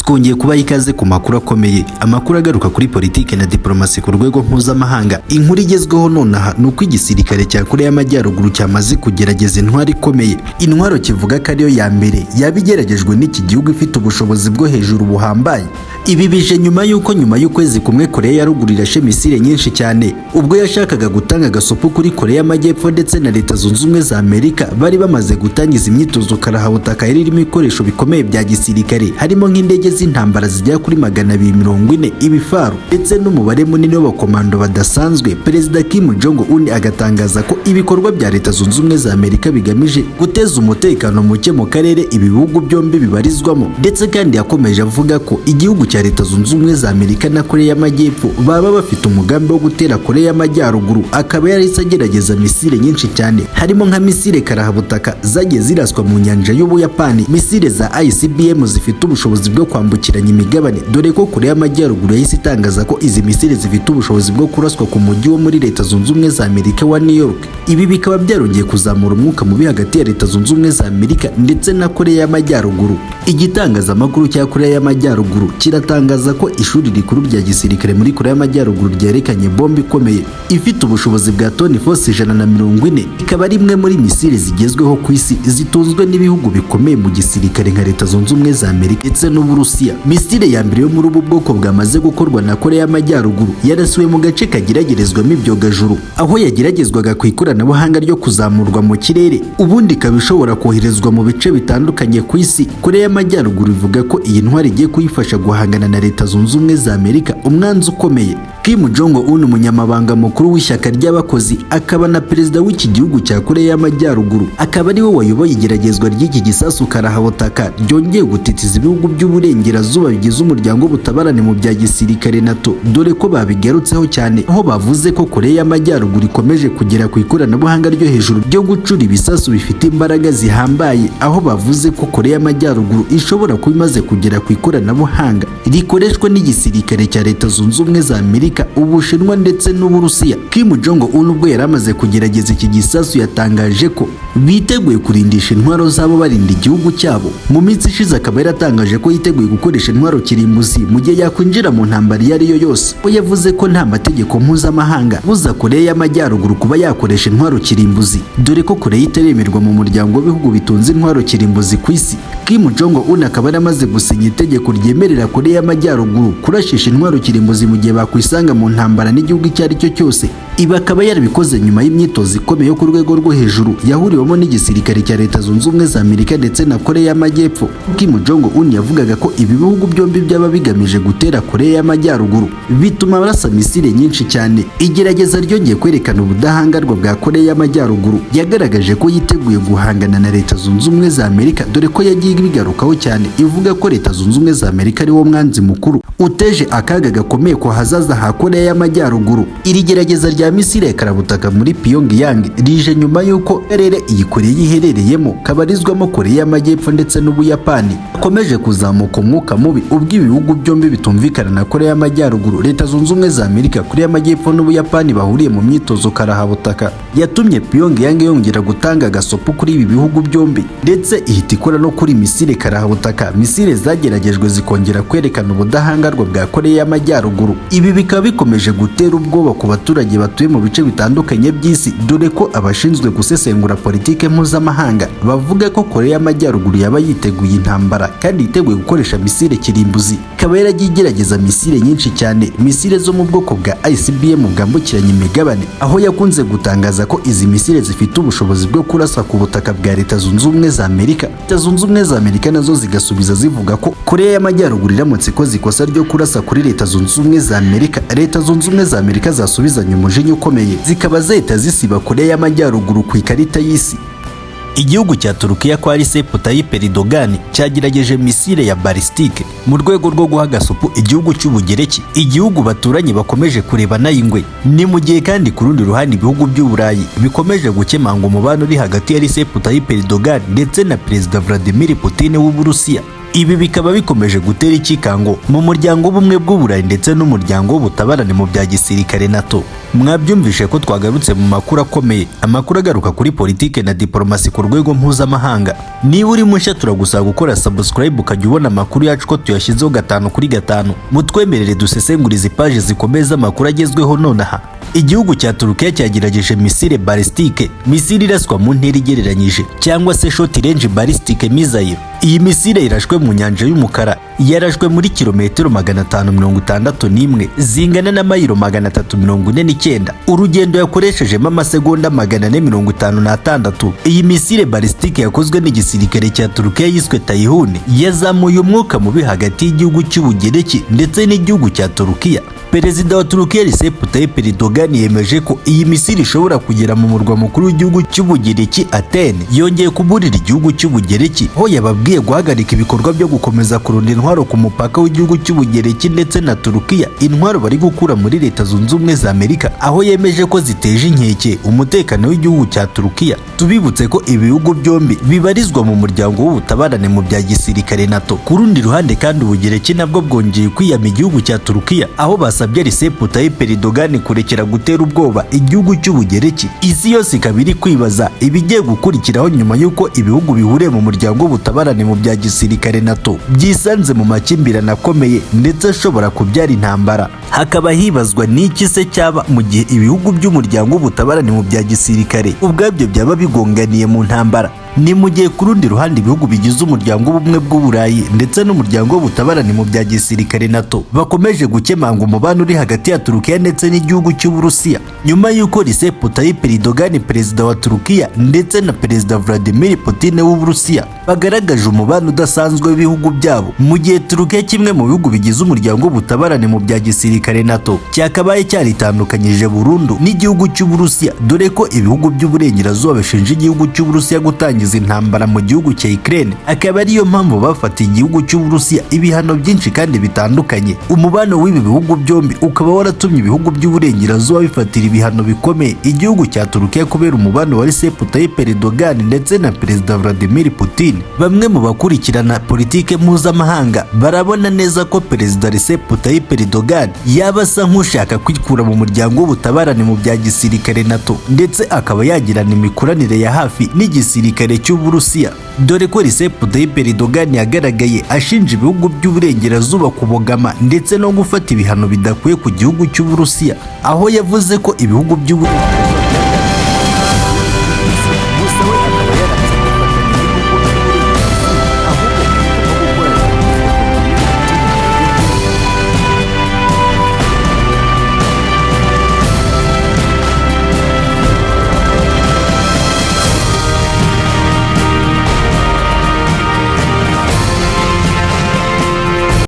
Twongeye kubaha ikaze ku makuru akomeye, amakuru agaruka kuri politiki na diplomasi ku rwego mpuzamahanga. Inkuru igezweho nonaha ni uko igisirikare cya Koreya y'Amajyaruguru cyamaze kugerageza intwaro ikomeye, intwaro kivuga ko ariyo ya mbere yaba igeragejwe n'iki gihugu, ifite ubushobozi bwo hejuru buhambaye. Ibi bije nyuma y'uko nyuma y'ukwezi kumwe Koreya ya Ruguru irashe misile nyinshi cyane, ubwo yashakaga gutanga agasopo kuri Koreya y'Amajyepfo ndetse na Leta Zunze Ubumwe za Amerika bari bamaze gutangiza imyitozo karahabutaka yari irimo ibikoresho bikomeye bya gisirikare, harimo nk'indege z'intambara zigera kuri 240, ibifaru ndetse n'umubare munini w'abakomando badasanzwe. Perezida Kim Jong Un agatangaza ko ibikorwa bya Leta Zunze Ubumwe za Amerika bigamije guteza umutekano muke mu karere ibi bihugu byombi bibarizwamo. Ndetse kandi yakomeje avuga ko igihugu cya Leta Zunze Ubumwe za Amerika na Koreya y'Amajyepfo baba bafite umugambi wo gutera Koreya y'Amajyaruguru. Akaba yarahise agerageza misile nyinshi cyane, harimo nka misile karahabutaka zagiye ziraswa mu nyanja y'Ubuyapani, misile za ICBM zifite ubushobozi bwo kwambukiranya imigabane, dore ko Koreya y'Amajyaruguru yahise itangaza ko izi misile zifite ubushobozi bwo kuraswa ku mujyi wo muri Leta Zunze Ubumwe za Amerika wa New York. Ibi bikaba byarongeye kuzamura umwuka mubi hagati ya Leta Zunze Ubumwe za Amerika ndetse na Koreya y'Amajyaruguru. Igitangazamakuru cya Koreya y'Amajyaruguru kiratangaza ko ishuri rikuru rya gisirikare muri Koreya y'Amajyaruguru ryerekanye bombe ikomeye ifite ubushobozi bwa toni force 140, ikaba ari imwe muri misile zigezweho ku isi zitunzwe n'ibihugu bikomeye mu gisirikare nka Leta Zunze Ubumwe za Amerika ndetse n'Uburusiya. Misile ya mbere yo muri ubu bwoko bwamaze gukorwa na Koreya y'Amajyaruguru yarasiwe mu gace kageragerezwamo ibyogajuru, aho yageragezwaga ku ikoranabuhanga ryo kuzamurwa mu kirere, ubundi ikaba ishobora koherezwa mu bice bitandukanye ku isi. Koreya y'Amajyaruguru ivuga ko iyi ntwaro igiye kuyifasha guhangana na Leta Zunze Ubumwe za Amerika, umwanzi ukomeye. Kim Jong Un, umunyamabanga mukuru w'ishyaka ry'abakozi akaba na perezida w'iki gihugu cya Koreya y'Amajyaruguru, akaba ari we wayoboye igeragezwa ry'iki gisasu karahabutaka ryongeye gutitiza ibihugu by'uburengerazuba bigize umuryango w'ubutabarane mu bya gisirikare NATO, dore ko babigarutseho cyane, aho bavuze ko Koreya y'Amajyaruguru ikomeje kugera ku ikoranabuhanga ryo hejuru ryo gucura ibisasu bifite imbaraga zihambaye, aho bavuze ko Koreya y'Amajyaruguru ishobora kuba imaze kugera ku ikoranabuhanga rikoreshwa n'igisirikare cya Leta Zunze Ubumwe za Amerika, Ubushinwa ndetse n'Uburusiya. Kim Jong Un, ubwo yari amaze kugerageza iki gisasu, yatangaje ko biteguye kurindisha intwaro zabo barinda igihugu cyabo. Mu minsi ishize akaba yaratangaje ko yiteguye gukoresha intwaro kirimbuzi mu gihe yakwinjira mu ntambara iyo ari yo yose. We yavuze ko nta mategeko mpuzamahanga buza Koreya y'Amajyaruguru kuba yakoresha intwaro kirimbuzi, dore ko Koreya itaremerwa mu muryango w'ibihugu bitunze intwaro kirimbuzi ku isi. Kim Jong Un akaba yaramaze gusinya itegeko ryemerera Koreya y'Amajyaruguru kurashisha intwaro kirimbuzi mu gihe bakwisanga mu ntambara n'igihugu icyo ari cyo cyose. Ibi akaba yarabikoze nyuma y'imyitozo ikomeye yo ku rwego rwo hejuru yahuriwemo n'igisirikare cya Leta Zunze Ubumwe za Amerika ndetse na Koreya y'Amajyepfo. Kim Jong Un yavugaga ko ibi bihugu byombi byaba bigamije gutera Koreya y'Amajyaruguru, bituma barasa misile nyinshi cyane. Igerageza ryongeye kwerekana ubudahangarwa bwa Koreya y'Amajyaruguru, yagaragaje ko yiteguye guhangana na Leta Zunze Ubumwe za Amerika, dore ko yagiye ibigarukaho cyane ivuga ko Leta Zunze Ubumwe za Amerika ari wo mwanzi mukuru uteje akaga gakomeye ku hazaza ha Koreya y'Amajyaruguru. Iri gerageza rya misile ya karabutaka muri Pyongyang rije nyuma y'uko karere iyi Koreya iherereyemo kabarizwamo Koreya y'Amajyepfo ndetse n'Ubuyapani akomeje kuzamuka umwuka mubi, ubwo ibihugu byombi bitumvikana na Koreya y'Amajyaruguru. Leta Zunze Ubumwe za Amerika, Koreya y'Amajyepfo n'Ubuyapani bahuriye mu myitozo karahabutaka yatumye Pyongyang yongera gutanga agasopo kuri ibi bihugu byombi, ndetse ihita ikora no kuri misile karahabutaka, misile zageragejwe zikongera kwerekana ubudahangarwa bwa Koreya y'Amajyaruguru. Ibi bikaba bikomeje gutera ubwoba ku baturage batuye mu bice bitandukanye by'isi, dore ko abashinzwe gusesengura politike mpuzamahanga bavuga ko Koreya y'Amajyaruguru yaba yiteguye intambara kandi yiteguye gukoresha misile kirimbuzi. Ikaba yaragiye igerageza misile nyinshi cyane, misile zo mu bwoko bwa ICBM bwambukiranya imigabane, aho yakunze gutangaza ko izi misile zifite ubushobozi bwo kurasa ku butaka bwa Leta Zunze Ubumwe za Amerika. Leta Zunze Ubumwe za Amerika nazo zigasubiza zivuga ko Koreya y'Amajyaruguru iramutse ikoze ikosa ryo kurasa kuri Leta Zunze Ubumwe za Amerika, Leta Zunze Ubumwe za Amerika zasubizanya umujinya ukomeye, zikaba zahita zisiba Koreya y'Amajyaruguru ku ikarita y'isi. Igihugu cya Turukiya kwa Recep Tayyip Erdogan cyagerageje misile ya ballistique mu rwego rwo guha gasopo igihugu cy'Ubugereki, igihugu baturanye bakomeje kurebana y'ingwe. Ni mu gihe kandi ku rundi ruhande ibihugu by'Uburayi bikomeje gukemanga umubano uri hagati ya Recep Tayyip Erdogan ndetse na Perezida Vladimir Putin w'Uburusiya. Ibi bikaba bikomeje gutera ikikango mu muryango w'ubumwe bw'Uburayi ndetse n'umuryango w'ubutabarane mu bya gisirikare NATO. Mwabyumvishe ko twagarutse mu makuru akomeye, amakuru agaruka kuri politike na diplomasi ku rwego mpuzamahanga. Niba uri mushya, turagusaba gukora subscribe ukajya ubona amakuru yacu ko tuyashyizeho gatanu kuri gatanu. Mutwemerere dusesengurize ipaji zikomeye z'amakuru agezweho nonaha. Igihugu cya Turukiya cyagerageje misile balistique, misile iraswa mu ntera igereranyije cyangwa se short range ballistic missile. Iyi misile irashwe mu nyanja y'Umukara, yarashwe muri kilometero 561 zingana na mayiro 349, urugendo yakoreshejemo amasegonda 456. Iyi misile balistique yakozwe n'igisirikare cya Turukiya yiswe Tayihun yazamuye umwuka mubi hagati y'igihugu cy'Ubugereki ndetse n'igihugu cya Turukiya. Perezida wa Turukiya Recep Tayyip Erdogan yemeje ko iyi misile ishobora kugera mu murwa mukuru w'igihugu cy'Ubugereki, Athene. Yongeye kuburira igihugu cy'Ubugereki, aho yababwiye guhagarika ibikorwa byo gukomeza kurunda intwaro ku mupaka w'igihugu cy'Ubugereki ndetse na Turukiya, intwaro bari gukura muri Leta Zunze Ubumwe za Amerika, aho yemeje ko ziteje inkeke umutekano w'igihugu cya Turukiya. Tubibutse ko ibihugu byombi bibarizwa mu muryango w'ubutabarane mu bya gisirikare NATO. Ku rundi ruhande kandi, Ubugereki nabwo bwongeye kwiyama igihugu cya Turukiya, aho basabye Recep Tayyip Erdogan kurekera gutera ubwoba igihugu cy'Ubugereki. Isi yose ikaba iri kwibaza ibigiye gukurikiraho nyuma y'uko ibihugu bihuriye mu muryango w'ubutabarane mu bya gisirikare NATO byisanze mu makimbirane akomeye ndetse ashobora kubyara intambara. Hakaba hibazwa n'iki se cyaba mu gihe ibihugu by'umuryango w'ubutabarane mu bya gisirikare ubwabyo byaba bigonganiye mu ntambara. Ni mu gihe ku rundi ruhande ibihugu bigize umuryango w'ubumwe bw'Uburayi ndetse n'umuryango w'ubutabarane mu bya gisirikare NATO bakomeje gukemanga umubano uri hagati ya Turukiya ndetse n'igihugu cy'Uburusiya, nyuma y'uko Recep Tayyip Erdogan, perezida wa Turukiya, ndetse na perezida Vladimir Putin w'Uburusiya bagaragaje umubano udasanzwe w'ibihugu byabo, mu gihe Turukiya, kimwe mu bihugu bigize umuryango w'ubutabarane mu bya gisirikare NATO, cyakabaye cyaritandukanyije burundu n'igihugu cy'Uburusiya, dore ko ibihugu by'uburengerazuba bishinja igihugu cy'Uburusiya gutangiza intambara mu gihugu cya Ukraine, akaba ariyo mpamvu bafatiye igihugu cy'Uburusiya ibihano byinshi kandi bitandukanye. Umubano w'ibi bihugu byombi ukaba waratumye ibihugu by'uburengerazuba bifatira ibihano bikomeye igihugu cya Turukiya kubera umubano wa Recep Tayyip Erdogan ndetse na perezida Vladimir Putin. Bamwe mu bakurikirana politike mpuzamahanga barabona neza ko perezida Recep Tayyip Erdogan yaba asa nk'ushaka kwikura mu muryango w'ubutabarane mu bya gisirikare NATO, ndetse akaba yagirana imikoranire ya hafi n'igisirikare cy'Uburusiya, dore ko Recep Tayyip Erdogan yagaragaye ashinja ibihugu by'uburengerazuba kubogama ndetse no gufata ibihano bidakwiye ku gihugu cy'Uburusiya, aho yavuze ko ibihugu by'uburengerazuba